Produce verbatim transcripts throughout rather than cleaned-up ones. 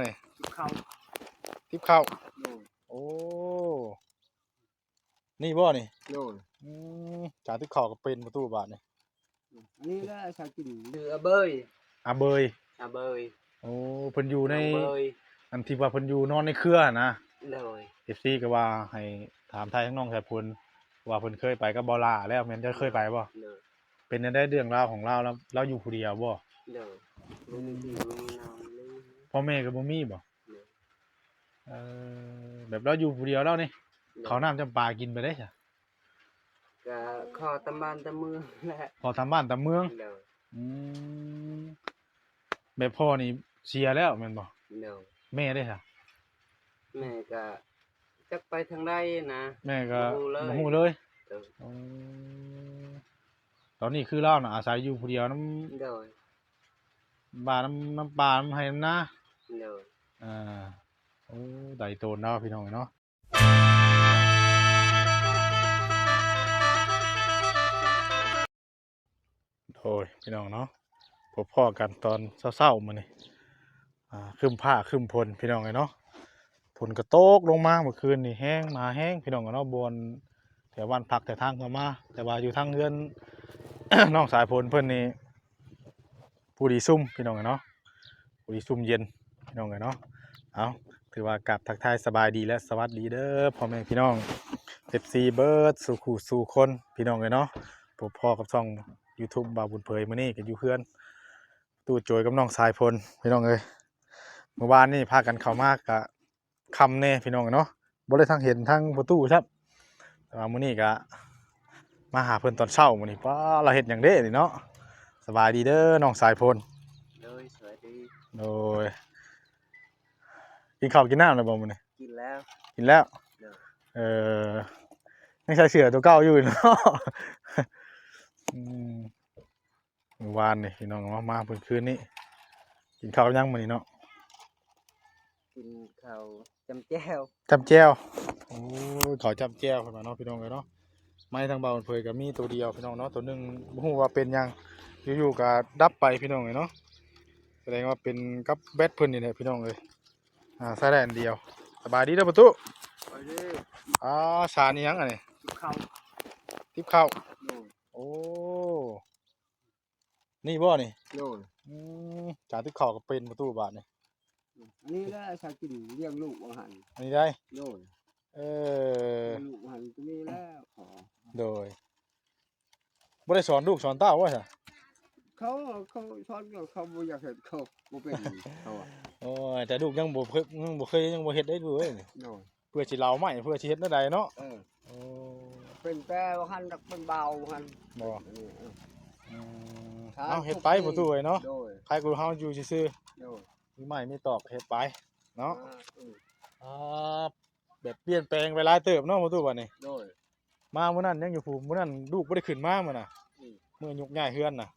นี่ ติบข้าว ติบข้าว โดย โอ้ นี่บ่นี่ โดย อืม จานติบข้าวก็เป็นประตูบาดนี่ อันนี้แหละสาวกิน ชื่ออาเบย อาเบย อาเบย โอ้ เพิ่นอยู่ใน อาเบย อันที่ว่าเพิ่นอยู่นอนในเครือนะ โดย เอฟซี ก็ว่าให้ถามไทยทั้งน้องสายพล ว่าเพิ่นเคยไปกับบ่าวหล้าแล้ว แม่นจะเคยไปบ่ โดย เป็นจั่งใดเรื่องราวของลาว ลาว ลาวอยู่ผู้เดียวบ่ โดย บ่มีพี่บ่มีน้องเลย พ่อแม่ก็บ่มีบ่ โดย เออ แบบลาวอยู่ผู้เดียวแล้วนี่ โดย ข้าวน้ำจำปากินไปได้จ้ะ ก็ขอตามบ้านตามเมืองแหละ ขอตามบ้านตามเมือง โดย อืม แบบพ่อนี่เสียแล้วแม่นบ่ โดย แม่เด้จ้ะ แม่ก็จักไปทางใดนะ แม่ก็ บ่ฮู้เลย บ่ฮู้เลย โดย อืม ตอนนี้คือลาวน่ะอาศัยอยู่ผู้เดียวนำ โดย บ้านนำ นำป่านำไฮ่นำนา โดย อ่า โอ้ ไดโตนเนาะพี่น้องเนาะ โดยพี่น้องเนาะ พบพ้อกันตอนเช้าๆมื้อนี้ อ่า ครึ้มฟ้าครึ้มฝนพี่น้องเอ้ยเนาะ ฝนก็ตกลงมาเมื่อคืนนี่แฮง หนาแฮงพี่น้องเอ้ยเนาะ บ่อนแถวบ้านพักแถวทางเพิ่นมา แต่ว่าอยู่ทางเฮือน น้องสายฝนเพิ่นนี่ ผู้ดีซุ่มพี่น้องเอ้ยเนาะ ผู้ดีซุ่มเย็นพี่น้องเอ้ยเนาะ เอา ถือว่ากราบทักทายสบายดีและสวัสดีเด้อพ่อแม่พี่น้อง เอฟซี เบิดสู่คู่สู่คนพี่น้องเอ้ยเนาะ พบพ้อกับช่อง YouTube บ่าวบุญเผย มื้อนี้ก็อยู่เฮือน ตู้โจยกับน้องสายฝนพี่น้องเอ้ย มื้อวานนี่พากันเข้ามากะค่ำแน่พี่น้องเนาะ บ่ได้ทั้งเห็นทั้งประตูครับ แต่ว่ามื้อนี้ก็มาหาเพิ่นตอนเช้ามื้อนี้ ป้า ลาวเฮ็ดหยังเด้นี่เนาะ สบายดีเด้อน้องสายฝน โดย สวัสดี โดย กินข้าวกินน้ำแล้วบ่มื้อนี้ กินแล้ว กินแล้ว โดย เออ ยังใส่เสื้อตัวเก่าอยู่เนาะ อืม มื้อวานนี่พี่น้องเนาะ มาเพิ่นคืนนี้ กินข้าวยังมื้อนี้เนาะ กินข้าวจ้ำแจ่ว จ้ำแจ่ว โอ้ย ข้าวจ้ำแจ่วเพิ่นว่าเนาะพี่น้องเอ้ยเนาะ ไม้ทางบ่าวเผยก็มีตัวเดียวพี่น้องเนาะ ตัวหนึ่งบ่ฮู้ว่าเป็นหยัง อยู่ๆก็ดับไปพี่น้องเอ้ยเนาะ แสดงว่าเป็นกับแบตเพิ่นนี่แหละพี่น้องเอ้ย อ่า ใส่ได้อันเดียว สบายดีเด้อประตู ไปเด้อ อ่า สารอีหยังอันนี้ ติบข้าว ติบข้าว โดย โอ้ นี่บ่นี่ โดย อืม จานติบข้าวก็เป็นประตูบาดนี่ อันนี้แหละสาวกินเลี้ยงลูกว่าหั่น อันนี้ได้ โดย เออ เลี้ยงลูกว่าหั่นก็มีแล้วขอ โดย บ่ได้สอนลูกสอนเต้าว่าซะ เขา เขาสอนก็เขาบ่อยากเฮ็ด เขาบ่เป็น เขาอะ โอ้ย แต่ลูกยังบ่เคย ยังบ่เคย ยังบ่เฮ็ดได้ลูกเอ้ย โดย เพื่อสิเหลาไม้ เพื่อสิเฮ็ดแนวใดเนาะ เออ โอ้ เป็นแต่ว่าหั่นดอกเป็นเบาหั่น บ่ เออ เออ อืม ถ้า เอาเฮ็ดไป ทุกปี ประตูเอ้ยเนาะ โดย ใครกูเฮาอยู่ซื่อๆ โดย มีไม้มีตอกเฮ็ดไปเนาะ อ่า อืม อ่า แบบเปลี่ยนแปลงไปหลายเติบเนาะประตูบัดนี้ โดย มามื้อนั้นยังอยู่ภูมิ มื้อนั้นลูกบ่ได้ขึ้นมามื้อน่ะ อืม มื้อยุกย้ายเฮือนน่ะ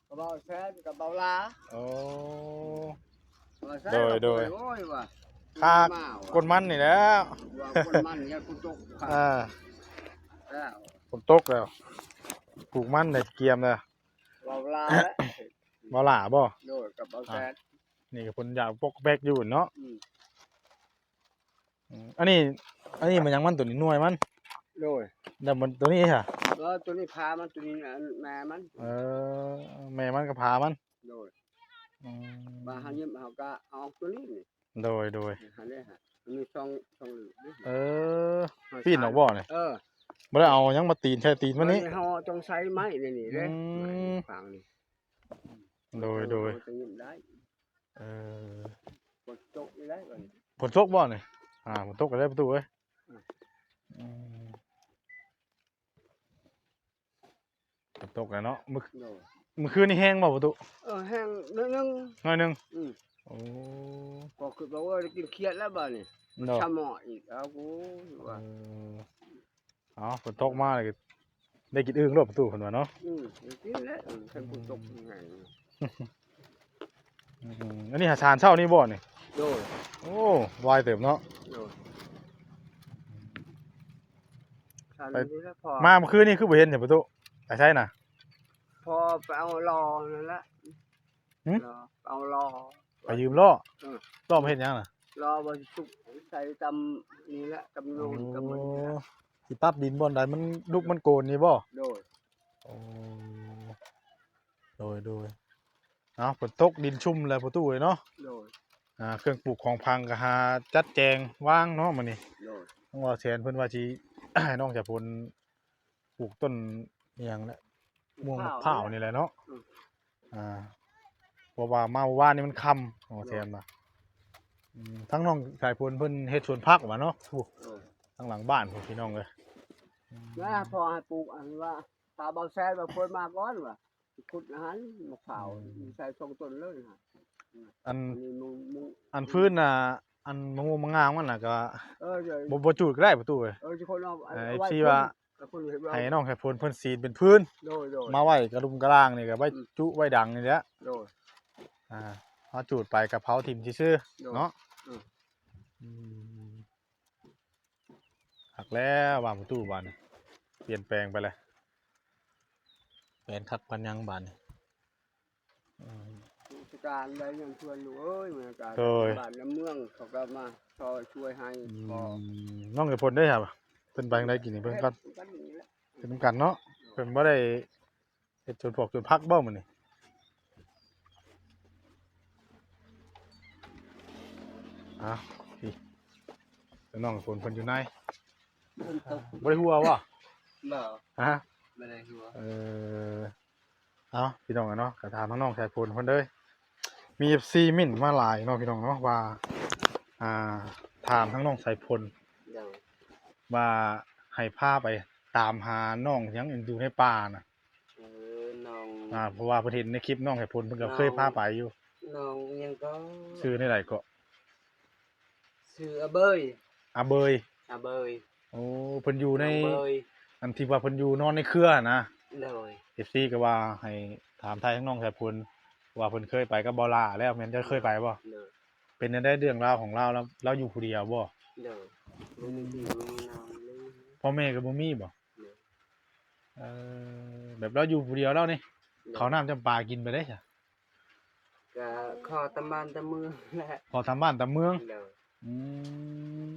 กับเบาแซนกับเบาหล้า โอ้ เบาแซน โดย โดย โอ้ยว่ะ ค่า มาว่ะ ก้นมันนี่แหละ ว่าก้นมันเนี่ยกูตก อ่า แล้ว ฝนตกแล้ว ปลูกมันได้เกียมแล้ว เบาหล้าแล้ว เบาหล้าบ่ โดย กับเบาแซน อ่ะ นี่ก็เพิ่นอยากปกแบกอยู่เนาะ อืม อืม อันนี้ อันนี้มันหยังมันตัวนี้ หน่วยมัน โดย แล้วมันตัวนี้ค่ะ เออ ตัวนี้พามัน ตัวนี้อันแม่มัน เออ แม่มันกับพามัน โดย อืม มาหาเยี่ยมเขาก็เอาตัวนี้นี่ โดย โดย หาได้ฮะ มันมีช่อง ช่องเหลือนี่ เออ เอา ปีนออกบ่เนี่ย เออ บ่ได้เอาหยังมาตีน ใช่ตีนมันนี่ มันนี่เขาต้องใช้ไม้นี่นี่เด้ อืม ไม้ฝังนี่ โดย โดย มันจะยิ้มได้ เออ ฝนตกอีกแล้วบัดนี้ ฝนตกบ่เนี่ย อ่า ฝนตกก็ได้ประตูเว้ย อืม อืม ฝนตกแล้วเนาะ มื้อ โดย มื้อคืนนี่แฮงบ่ประตู เออ แฮงน้อยหนึ่ง น้อยหนึ่ง อืม โอ้ ก็คือบอกว่าได้กินเขียดแล้วบัดนี้ โดย ชะหมออีก เอากูว่า เออ เอาฝนตกมาเลยก็ได้กินอึ่งโลดประตูเพิ่นว่าเนาะ อืม ได้กินแล้ว เออ คันฝนตกยังไง อืม อันนี้หาสารเช้านี่บ่นี่ โดย โอ้ ไวเติบเนาะ โดย สาร ไป นี่แหละพอ มาเมื่อคืนนี่คือบ่เห็นจ้ะประตู ไปไสน่ะ พอไปเอาหล่อนั่นแหละ หึ หล่อ เอาหล่อ ไปยืมล้อ เออ ล้อมาเฮ็ดหยังน่ะ ล้อว่าสิสุกใส่ตำนี่แหละตำโยนตำมันนี่แหละ โอ้ สิปรับดินบ่อนใดมันลุกมันโกนนี่บ่ โดย โอ้ โดยโดย เอาฝนตกดินชุ่มแล้วประตูเลยเนาะ โดย อ่า เครื่องปลูกของพังก็หาจัดแจงวางเนาะมื้อนี้ โดย ต้องว่าแทนเพิ่นว่าสิ ให้น้องชายพลปลูกต้นอหย่างแหละม่วงมะพร้าวนี่แหละเนาะ อืม อ่า เพราะว่ามาเมื่อวานนี่มันค่ำของแทนมาอืมทั้งน้องชายพลเพิ่นเฮ็ดสวนผักว่าเนาะผู้ เออ ทั้งหลังบ้านพวกพี่น้องเลยอืม แล้วพอให้ปลูกอันว่าถ้าเบาแซนเบาเพิ่นมาก่อนว่าขุดอาหารมะพร้าว อืม ใส่สองต้นเลยฮะ อัน อันนี้มึงมึง อันพื้นน่ะ อันมะม่วงมะงามมันน่ะก็ เออเดี๋ยว บ่บ่จูดก็ได้ประตูเลย เออที่คนเอา เออ เอาไว้ ที่ว่า เอาคนเห็นว่า ให้น้องชายพลเพิ่นสีดเป็นพื้น โดยโดย มาไว้กระดุมกระลางนี่ก็ไว้ อืม จุไว้ดังนี่แหละ โดย อ่าเอาจูดไปกับเผาถิ่มซื่อๆ โดย เนาะ อืม อืมหักแล้วว่าประตูบ้านนี่เปลี่ยนแปลงไปเลยแปลนคักปันยังบ้านนี่อืม ราชการได้เงินชวนลูกเอ้ยเมืองการ โดย บ้านน้ำเมืองเขาก็มาซอยช่วยให้ อื พอ มน้องชายพลได้ครับเพิ่นไปทางใดกินนี่เพิ่นก็ กันอย่างนี้แหละ เป็นนำกันเนาะเพิ่นบ่ได้เฮ็ดสวนผักสวนผักบ่มื้อนี้อ่ะพี่น้องชายพลเพิ่นอยู่ไหน ฝนตก บ่ได้หัวบ่ บ่ ฮะ ไม่ได้หัว เออเอาพี่น้องเนาะก็ถามทางน้องชายพลเพิ่นเด้อมี เอฟซี เม้นมาหลายเนาะพี่น้องเนาะว่า อ่า ถามทางน้องชายพล เดี๋ยว ว่าให้พาไปตามหาน้องหยังอยู่ในป่าน่ะ เออน้อง อ่า เพราะว่าเพิ่นเห็นในคลิปน้องชายพลเพิ่นก็เคยพาไปอยู่ น้องยังก็ ชื่อในใดก็ ชื่ออาเบย อาเบย อาเบย โอ้เพิ่นอยู่ใน น้องเบย อันที่ว่าเพิ่นอยู่นอนในเครือนะ โดย เอฟซีก็ว่าให้ถามไทยทั้งน้องชายพลว่าเพิ่นเคยไปกับบ่าวหล้าแล้วแม่นจะเคยไปบ่ โดย เป็นจั่งใดเรื่องราวของลาวแล้วลาวอยู่ผู้เดียวบ่ โดยบ่มีพี่บ่มีน้องเลย พ่อแม่ก็บ่มีบ่ โดย เออแบบลาวอยู่ผู้เดียวแล้วนี่ข้าวน้ำจำปากินไปได้จ้ะ ก็ขอตามบ้านตามเมืองแหละ ขอตามบ้านตามเมือง โดย อืม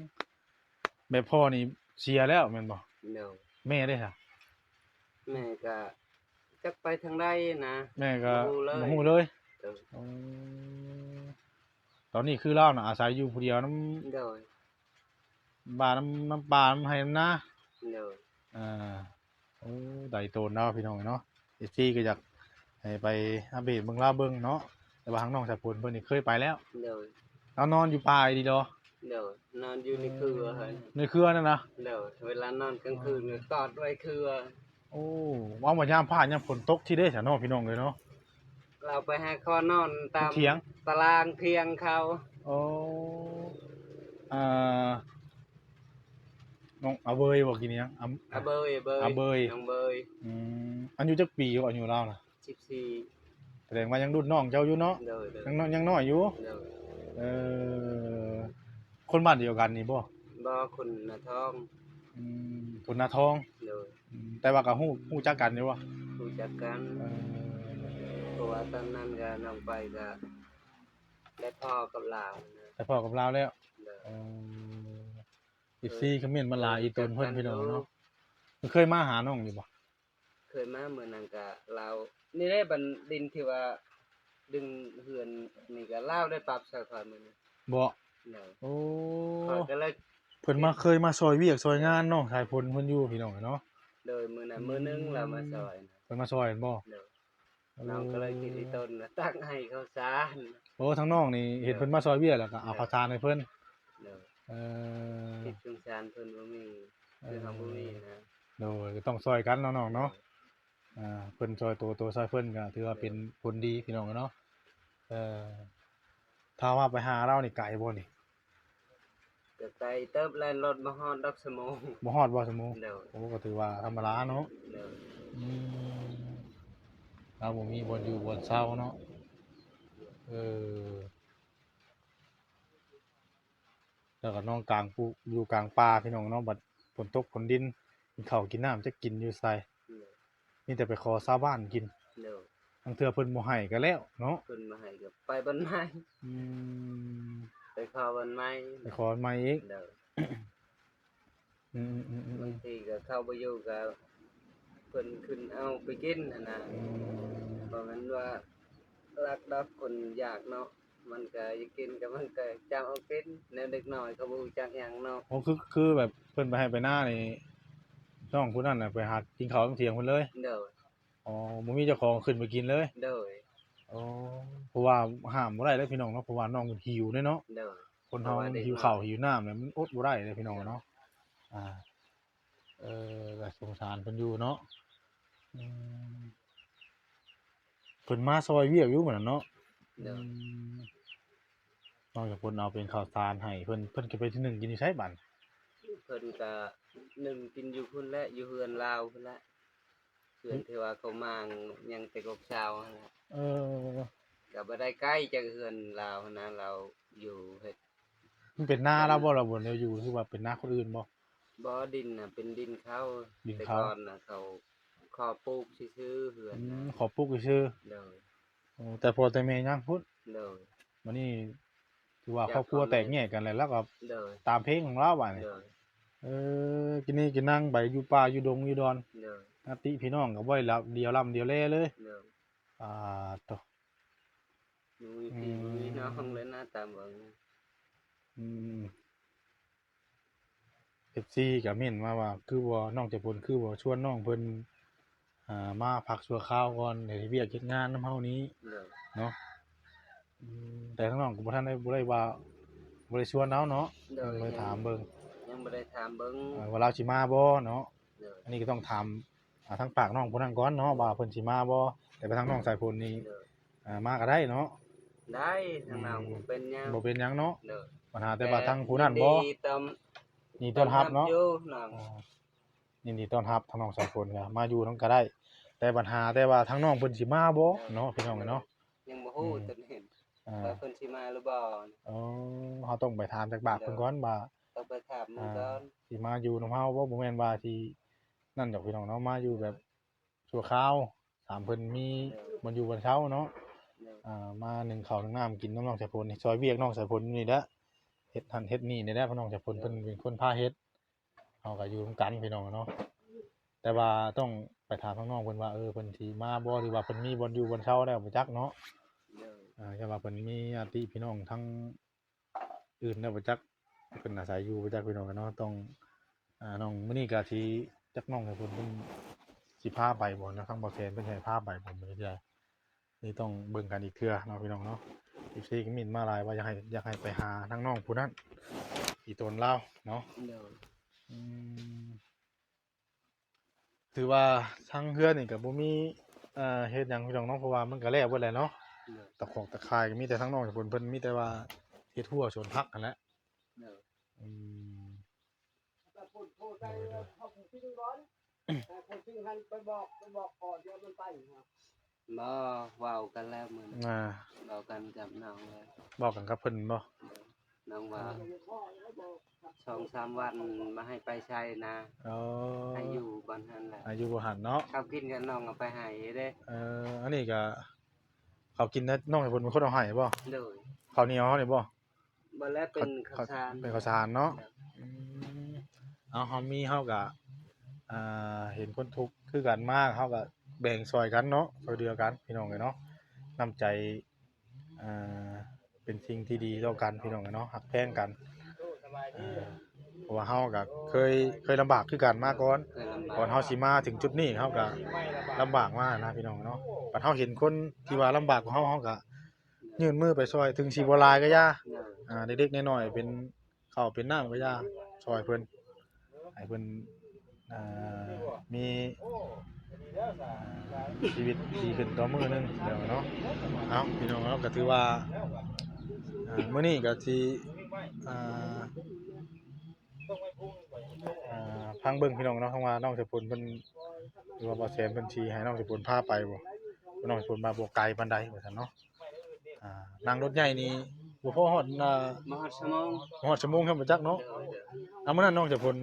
แบบพ่อนี่เสียแล้วแม่นบ่ โดย แม่ได้จ้ะ แม่ก็จักไปทางใดนะ แม่ก็ บ่ฮู้เลย บ่ฮู้เลย โดย อืมตอนนี้คือลาวน่ะอาศัยอยู่ผู้เดียวน้ำ โดย บ้านน้ำน้ำป่าน้ำไร่น้ำนา โดย อ่าโอ้ไดโตนเนาะพี่น้องเนาะเอฟซีก็อยากให้ไปอัปเดตเบิ่งลาวเบิ่งเนาะแต่ว่าทางน้องชายพลเพิ่นนี่เคยไปแล้ว โดย ลาวนอนอยู่ป่าอีหลีดอ โดยนอนอยู่ในเครือหั่น ในเครือนั่นนะ โดยเวลานอนกลางคืนก็กอดไว้เครือ โอ้ว่าบ่ยามฟ้ายามฝนตกที่เด้ซะเนาะพี่น้องเอ้ยเนาะ เราไปหาข้อนอนตาม เถียง ตารางเถียงเขา โอ้อ่าน้องอาเบยบอกกินยังอา อาเบยเบย อาเบย น้องเบย อืมอายุจักปีอยู่อายุลาวนะ สิบสี่ แสดงว่ายังรุ่นน้องเจ้าอยู่เนาะ โดยโดย ยังน้อยยังน้อยอยู่ โดย เออคนบ้านเดียวกันนี่บ่ บ่คนนาทอง อืมคนนาทอง โดย อืมแต่ว่าก็ฮู้ฮู้จักกันอยู่บ่ รู้จักกัน เออ เพราะว่าตอนนั้นก็น้องไปก็ได้พ่อกับลาวนะ แต่พ่อกับลาวแล้ว โดย เออเอฟซีคอมเมนต์มาหลายอีตนเพิ่นพี่น้องเนาะมันเคยมาหาน้องอยู่บ่ เคยมาเมื่อนั้นก็ลาวนี่ได้บันดินที่ว่า ดึงเฮือนนี่ก็ลาวได้ปรับใส่ข้อยมื้อนี้ บ่ โดย โอ้ ข้อยก็เลย เพิ่นมาเคยมาซอยเวียกซอยงานน้องชายพลเพิ่นอยู่พี่น้องเนาะ โดยมื้อนั้นมื้อหนึงลาวมาซอยนะ เพิ่นมาซอยเห็นบ่ โดย น้องก็เลยคิดอีตนนะตั้งให้ข้าวสาร โอ้ทั้งน้องนี่เห็นเพิ่นมาซอยเวียกแล้วก็เอาข้าวสารให้เพิ่น โดย เออ คิดสงสารเพิ่นบ่มีคือเฮาบ่มีนะ โดยก็ต้องซอยกันเนาะน้องเนาะอ่าเพิ่นซอยตัวตัวซอยเพิ่นก็ถือว่าเป็นผลดีพี่น้องเนาะเออถ้าว่าไปหาลาวนี่ไกลบ่นี่ ก็ไกลเติบแล่นรถบ่ฮอดดอกชั่วโมง บ่ฮอดบ่ชั่วโมง โดย โอ้ก็ถือว่าธรรมดาเนาะ โดย อืมลาวบ่มีบ่อนอยู่บ่อนเซาเนาะเออแล้วก็นอนกลางภูอยู่กลางป่าพี่น้องเนาะบัดฝนตกฝนดินกินข้าวกินน้ำจักกินอยู่ไส โดย มีแต่ไปขอชาวบ้านกิน โดย ลางเทื่อเพิ่นบ่ให้ก็แล้วเนาะ เพิ่นบ่ให้ก็ไปบ่อนใหม่ อืม ไปขอบ่อนใหม่ ไปขอบ่อนใหม่อีก เด้อ อืมอืมอืมอื บาง ม ทีก็เข้าบ่อยู่ก็เพิ่นขึ้นเอาไปกินหั่นนะ อืม เพราะมันว่ารักดอกคนอยากเนาะ มันก็อยากกินก็มันก็จำเอากิน แนวเด็กน้อยเขาบ่รู้จักหยังเนาะ โอ้คือคือแบบเพิ่นไปให้ไปนานี่น้องผู้นั้นน่ะไปหากินข้าวเที่ยงเพิ่นเลย เด้อ อ๋อบ่มีเจ้าของขึ้นไปกินเลย เด้อ อ๋อเพราะว่าห้ามบ่ได้เด้อพี่น้องเนาะ เพราะว่าน้องเพิ่นหิวเด้เนาะ เด้อ คนเฮา เพราะว่าเด็ก หิวข้าวหิวน้ำเนี่ยมันอดบ่ได้เลยพี่น้องเนาะ อ่า เออก็สงสารเพิ่นอยู่เนาะ อืม เพิ่นมาซอยเวียกอยู่มื้อนั้นเนาะ เด้อ อืม นอกจากเพิ่นเอาเป็นข้าวสารให้ เพิ่น เพิ่นก็ไปนึ่งกินอยู่ไสบัด เพิ่นก็นึ่งกินอยู่พุ้นแหละ อยู่เฮือนลาวพุ้นแหละ เฮือนที่ว่าเขามางยังแต่กกเช้าหั่นแหละ เออ ก็บ่ได้ใกล้จากเฮือนลาวหั่นนะ ลาวอยู่เฮ็ด มันเป็นนาลาวบ่ล่ะ บ่อนเดียวอยู่ คือว่าเป็นนาคนอื่นบ่ บ่ ดินน่ะเป็นดินเขา ดิน แต่ เขา ก่อนน่ะเขาขอปลูกซื่อๆเฮือน อืม น่ะ ขอปลูกซื่อ เด้อ ๆ โอ้ แต่พ่อแต่แม่ยังพุ้น เด้อ บัดนี้ ถือว่าครอบครัวแตกแยกกันแล้ว แล้วก็ เด้อ ตามเพลงของลาวบัดนี้ เด้อ เออ กินนี่กินนั่งไปอยู่ป่าอยู่ดงอยู่ดอน เด้อ อาติพี่น้องก็บ่ได้รับเดียวลำเดียวแลเลย เด้อ อ่าโต มีพี่มีน้องเลยนะ ตามเบิ่ง อืม เอฟซี ก็เม้นมาว่า คือบ่น้องใจบุญคือบ่ชวนน้องเพิ่น อ่า มาพักชั่วคราวก่อน เฮ็ดเวียกเฮ็ดงานนำเฮานี้ เด้อ เนาะ อืม แต่ทางน้องก็บ่ทันได้ บ่ได้ว่า บ่ได้ชวนเอาเนาะ เด้อ ยังบ่ได้ถามเบิ่ง ยังบ่ได้ถามเบิ่ง เอ่อ ว่าลาวสิมาบ่เนาะ เด้อ อันนี้ก็ต้องถาม อ่า ทางปากน้องผู้นั้นก่อนเนาะ ว่าเพิ่นสิมาบ่ แต่ไปทางน้องสายฝนนี่ เด้อ อ่า มาก็ได้เนาะ ได้ทางน้อง อืม บ่เป็นหยัง บ่เป็นหยังเนาะ เด้อ ปัญหาแต่ว่าทางผู้นั้นบ่ ยิดีต้อน ยินดีต้อนรับเนาะ อยู่น้อง อ่า ยินดีต้อนรับทางน้องสายฝนก็มาอยู่นำก็ได้ แต่ปัญหาแต่ว่าทางน้องเพิ่นสิมาบ่เนาะพี่น้องเนาะ ยังบ่ฮู้ อืม ตอนนี้ อ่า ว่าเพิ่นสิมาหรือบ่ อ๋อ เฮาต้องไปถามจากปากเพิ่นก่อนว่า ต้องไปถามมันก่อน สิมาอยู่นำเฮาบ่ บ่แม่นว่าสินั่นดอกพี่น้องเนาะ มาอยู่แบบชั่วคราว ถามเพิ่นมี เออ บ่อนอยู่บ่อนเซาเนาะ เด้อ อ่า มานึ่งข้าวนึ่งน้ำกินนำน้องสายฝนนี่ ซอยเวียกน้องสายฝนอยู่นี่แหละ เฮ็ดหั่นเฮ็ดนี่นี่แหละ เพราะน้องสายฝนเพิ่นเป็นคนพาเฮ็ด เฮาก็อยู่นำกันพี่น้องเนาะ แต่ว่าต้องไปถามทางน้องเพิ่นว่า เออ เพิ่นสิมาบ่ หรือว่าเพิ่นมีบ่อนอยู่บ่อนเซาแล้วบ่จักเนาะ เด้อ อ่า แต่ว่าเพิ่นมีญาติพี่น้องทางอื่นแล้วบ่จัก เพิ่นอาศัยอยู่บ่จักพี่น้องเนาะ ต้อง อ่า น้องมื้อนี้ก็สิจักน้องให้เพิ่น เพิ่นสิพาไปบ่เนาะ ทางบ่าวแสนเพิ่นสิให้พาไปบ่มื้อนี้ นี่ต้องเบิ่งกันอีกเทื่อเนาะพี่น้องเนาะ เอฟซี ก็เม้นมาหลายว่าอยากให้ อยากให้ไปหาทางน้องผู้นั้น อีตนลาวเนาะ เด้อ อืม ถือว่าทางเฮือนนี่ก็บ่มี เอ่อ เฮ็ดหยังพี่น้องเนาะ เพราะว่ามันก็แล้วเบิดแล้วเนาะ เด้อ ตะขอกตะข่ายก็มีแต่ทางน้องเพิ่น เพิ่นมีแต่ว่าเฮ็ดฮั้วสวนผักหั่นแหละ เด้อ อืม แต่พูดพูดไปเขาพูดจริงก่อนแต่พูดจริงหันไปบอกไปบอกก่อนเดี๋ยวมันไปนะ บ่ เว้ากันแล้วมื้อนั้น อ่า เว้ากันกับน้องแล้ว บอกกันกับเพิ่นบ่ น้องว่า เดี๋ยวพ่อแล้วบอก สองสามวันมาให้ไปใช้นะ อ๋อ ให้อยู่บ่อนหั่นแหละ อายุบ่หันเนาะ ข้าวกินกับน้องเอาไปให้เด้ เออ อันนี้ก็ เขากินนะ น้องให้เพิ่นเป็นคนเอาให้บ่ โดย ข้าวเหนียวเฮานี่บ่ บ่แล้วเป็นข้าวสาร เป็นข้าวสารเนาะ อืม เอา เฮามี เฮาก็ อ่า เห็นคนทุกข์คือกันมา เฮาก็แบ่งซอยกันเนาะ ซอยเดือกัน พี่น้องเอ้ยเนาะ น้ำใจ อ่า เป็นสิ่งที่ดีต่อกัน พี่น้องเอ้ยเนาะ ฮักแพงกัน อ่า เพราะว่าเฮาก็เคย เคยลำบากคือกันมาก่อน เคยลำบาก ก่อนเฮาสิมาถึงจุดนี้ เฮาก็ลำบากมานะ พี่น้องเนาะ บัดเฮาเห็นคนที่ว่าลำบากกว่าเฮา เฮาก็ยื่นมือไปซอย ถึงสิบ่หลายก็อย่า โดย อ่า เล็กๆน้อยๆ เป็นข้าวเป็นน้ำก็อย่า ซอยเพิ่น ให้เพิ่น อ่า มี อ่า ชีวิตดีขึ้นต่อมื้อหนึ่งเดี๋ยวเนาะ เอา พี่น้องเนาะ ก็ถือว่า อ่า มื้อนี้ก็สิ อ่า อ่า ฟังเบิ่งพี่น้องเนาะ ว่าน้องสายฝนเพิ่น หรือว่าบ่าวแสนเพิ่นสิให้น้องสายฝนพาไปบ่ น้องสายฝนมาบ่ไกลปานใดว่าซั่นเนาะ อ่า นั่งรถใหญ่นี่ บ่พอฮอด อ่า บ่ฮอดชั่วโมง บ่ฮอดชั่วโมงครับ บ่จักเนาะ โดย โดย เอามื้อนั้นน้องสายฝน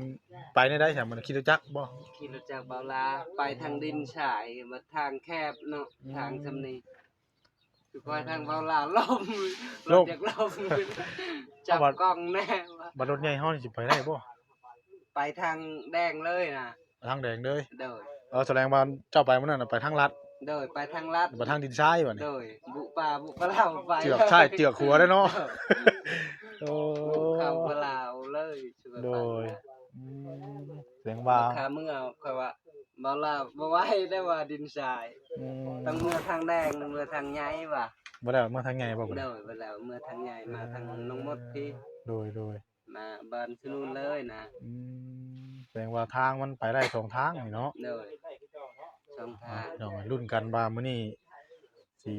ไปแนวใด๋ซะ มันขี่รถจักรบ่ ขี่รถจักรบ่าวลา ไปทางดินทราย มาทางแคบเนาะ อืม ทางส่ำนี้ คือคอยทางบ่าวลาล้ม ล้ม รถจักรล้ม จับกล้องแน่ว่า บัดรถใหญ่เฮานี่สิไปได้บ่ ไปทางแดงเลยนะ ทางแดงเลย โดย เออ แสดงว่าเจ้าไปมื้อนั้นน่ะไปทางลัด โดย ไปทางลัด ไปทางดินทรายบัดนี้ โดย บุป่าบุปะเหล่าไป เจือกซ้ายเจือกขวาเด้อเนาะ โดย โอ้ บุกเข้าปะเหล่าเลย โดย อืม แสดงว่า ขาเมือค่อยว่า บ่าวลาบ่ไหวได้ว่าดินทราย อืม ต้องเมือทางแดง เมือทางใหญ่ว่ะ บ่ได้เมือทางใหญ่บ่บัดนี้ โดย บ่แล้วเมือทางใหญ่ มาทางหนองมดพี่ โดย โดย มาบ้านสนุนเลยนะ อืม แสดงว่าทางมันไปได้สองทางนี่เนาะ โดย สองทาง อ่ะ พี่น้อง ลุ้นกันว่ามื้อนี้สิ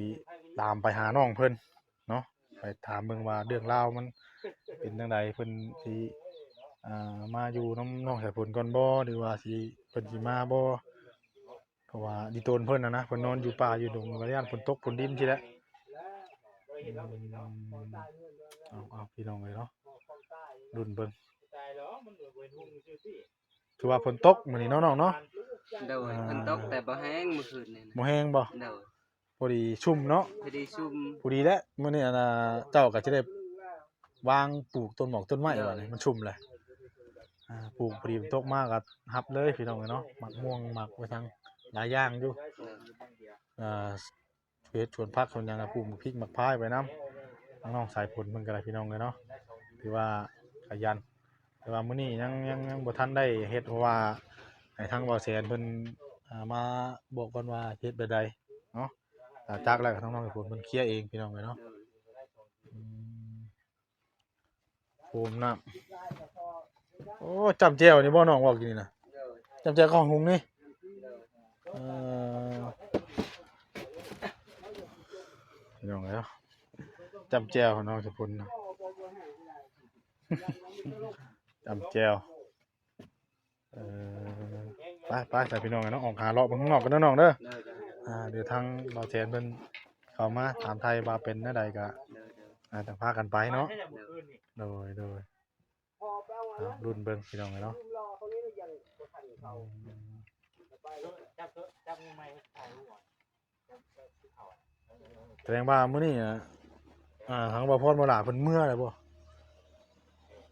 ตามไปหาน้องเพิ่นเนาะ ไปถามเบิ่งว่าเรื่องราวมันเป็นจั่งใด เพิ่นสิ อ่า มาอยู่นำน้องสายฝนก่อนบ่ หรือว่าสิ เพิ่นสิมาบ่ เพราะว่าดีตนเพิ่นน่ะนะ เพิ่นนอนอยู่ป่าอยู่ดง ก็ย้านฝนตกฝนดินซี้แหละ อืม เอา เอา พี่น้องเอ้ยเนาะ ลุ้นเบิ่ง ถือว่าฝนตกมื้อนี้เนาะน้องเนาะ โดย อ่า ฝนตกแต่บ่แฮงมื้อคืนนี้นะ บ่แฮงบ่ โดย พอดีชุ่มเนาะ พอดีชุ่ม พอดีแหละ มื้อนี้อันน่ะ เจ้าก็สิได้วางปลูกต้นหมอกต้นไม้ โดย บัดนี้มันชุ่มแล้ว อ่า ปลูกพอดีฝนตกมาก็ฮับเลยพี่น้องเอ้ยเนาะ หมากม่วง หมากว่าซั่น หลายอย่างอยู่ โดย อ่า เฮ็ดสวนผักสวนหยังอะ ปลูกหมากพริกหมากพายไว้นำ น้องสายฝนเพิ่นก็ได้พี่น้องเอ้ยเนาะ ถือว่าขยัน แต่ว่ามื้อนี้ยัง ยัง ยังบ่ทันได้เฮ็ด เพราะว่าให้ทางบ่าวแสนเพิ่น อ่า มาบอกก่อนว่าเฮ็ดแบบใดเนาะ อ่า จักแล้วก็ทางน้องสายฝนเพิ่นเคลียร์เองพี่น้องเอ้ยเนาะ อืม โฮมน้ำ โอ้ จ้ำแจ่วนี่บ่น้องเว้ากินนี่นะ จ้ำแจ่วข้าวหุงนี่ เออ พี่น้องเอ้ย จ้ำแจ่วน้องสายฝนนะ จ้ำแจ่ว เออ ไป ไป จ้ะพี่น้องเนาะ ออกหาเลาะเบิ่งข้างนอกกันเนาะน้องเด้อ โดย โดย อ่า เดี๋ยวทางบ่าวแสนเพิ่นเข้ามาถามไทยว่าเป็นแนวใดก็ โดย โดย อ่า จะพากันไปเนาะ โดย โดย โดย อ่า ลุ้นเบิ่งพี่น้องเนาะ อืม แสดงว่ามื้อนี้อะ อ่า ทางบ่าวพรบ่าวหลาเพิ่นเมือแล้วบ่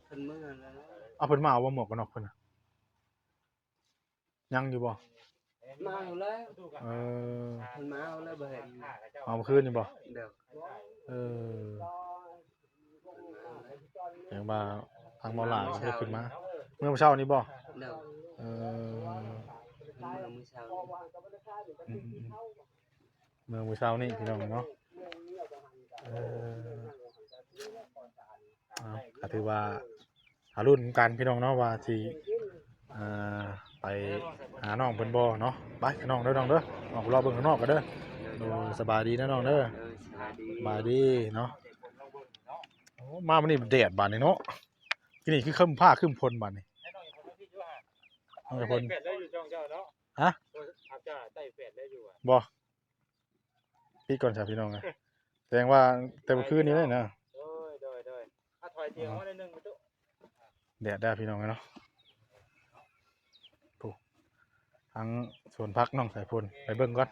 เพิ่นเมือแล้ว เอาเพิ่นมาเอาบ่หมวกกันน็อกเพิ่นน่ะ ยังอยู่บ่ มาเอาแล้ว เออ เพิ่นมาเอาแล้วบ่เห็น เอาเมื่อคืนนี่บ่ เด้อ เออ แสดงว่าทางบ่าวหลาเพิ่นขึ้นมา เมื่อเช้านี่บ่ เด้อ เออ เมื่อ มื้อเช้า อืม อืม อืม เมื่อมื้อเช้านี้พี่น้องเนาะ เออ เอา ก็ถือว่าหาลุ้นกันพี่น้องเนาะ ว่าสิ อ่า ไปหาน้องเพิ่นบ่เนาะ ไปน้องเด้อ น้องเด้อ ออกรอบเบิ่งข้างนอกกันเด้อ โดย สบายดีนะน้องเด้อ เออ สบายดี สบายดีเนาะ โอ้ มามื้อนี้แดดบาดนี้เนาะ ที่นี่คือครึ้มฟ้าครึ้มฝนบาดนี้ น้องสายฝน แปดแล้วอยู่ช่องเจ้าเนาะ ฮะ อาจจะใต้แปดแล้วอยู่อะ บ่ ปิดก่อนจ้ะพี่น้องเอ้ย แสดงว่าแต่เมื่อคืนนี้เลยนะ โดย โดย โดย อ่ะ ถอยเตียงมาหน่อยหนึ่ง แดดได้พี่น้องเนาะ โอ้ ทั้งสวนผักน้องสายฝน ไปเบิ่งก่อน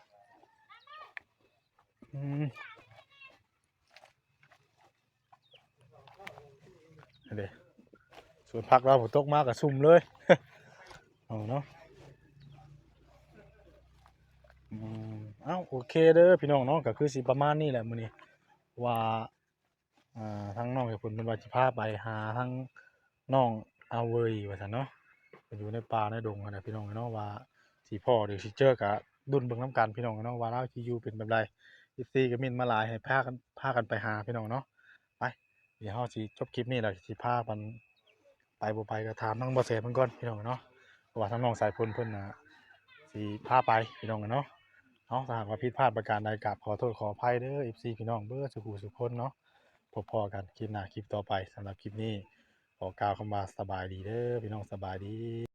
อืม เด้ สวนผักลาวฝนตกมาก็ชุ่มเลย เอาเนาะ อืม เอ้า โอเคเด้อพี่น้องเนาะ ก็คือสิประมาณนี้แหละมื้อนี้ ว่า อ่า ทางน้องสายฝนเพิ่นว่าสิพาไปหาทางน้องอาเวยว่าซั่นเนาะ เพิ่นอยู่ในป่าในดงหั้นน่ะพี่น้องเนาะ ว่าสิพ้อหรือสิเจอก็ลุ้นเบิ่งนำกันพี่น้องเนาะ ว่าลาวสิอยู่เป็นแบบใด เอฟซี ก็เม้นมาหลายให้พากัน พากันไปหาพี่น้องเนาะ ไป เดี๋ยวเฮาสิจบคลิปนี้แล้วสิพากันไปบ่ไปก็ถามทางบ่าวแสนเพิ่นก่อนพี่น้องเนาะ เพราะว่าทางน้องสายฝนเพิ่นน่ะสิพาไปพี่น้องเนาะ เนาะ ถ้าหากว่าผิดพลาดประการใดกราบขอโทษขออภัยเด้อ เอฟซี พี่น้องเบิดสุขุสุขคนเนาะ พบพ้อกันคลิปหน้าคลิปต่อไป สำหรับคลิปนี้ขอกล่าวคำว่าสบายดีเด้อพี่น้อง สบายดี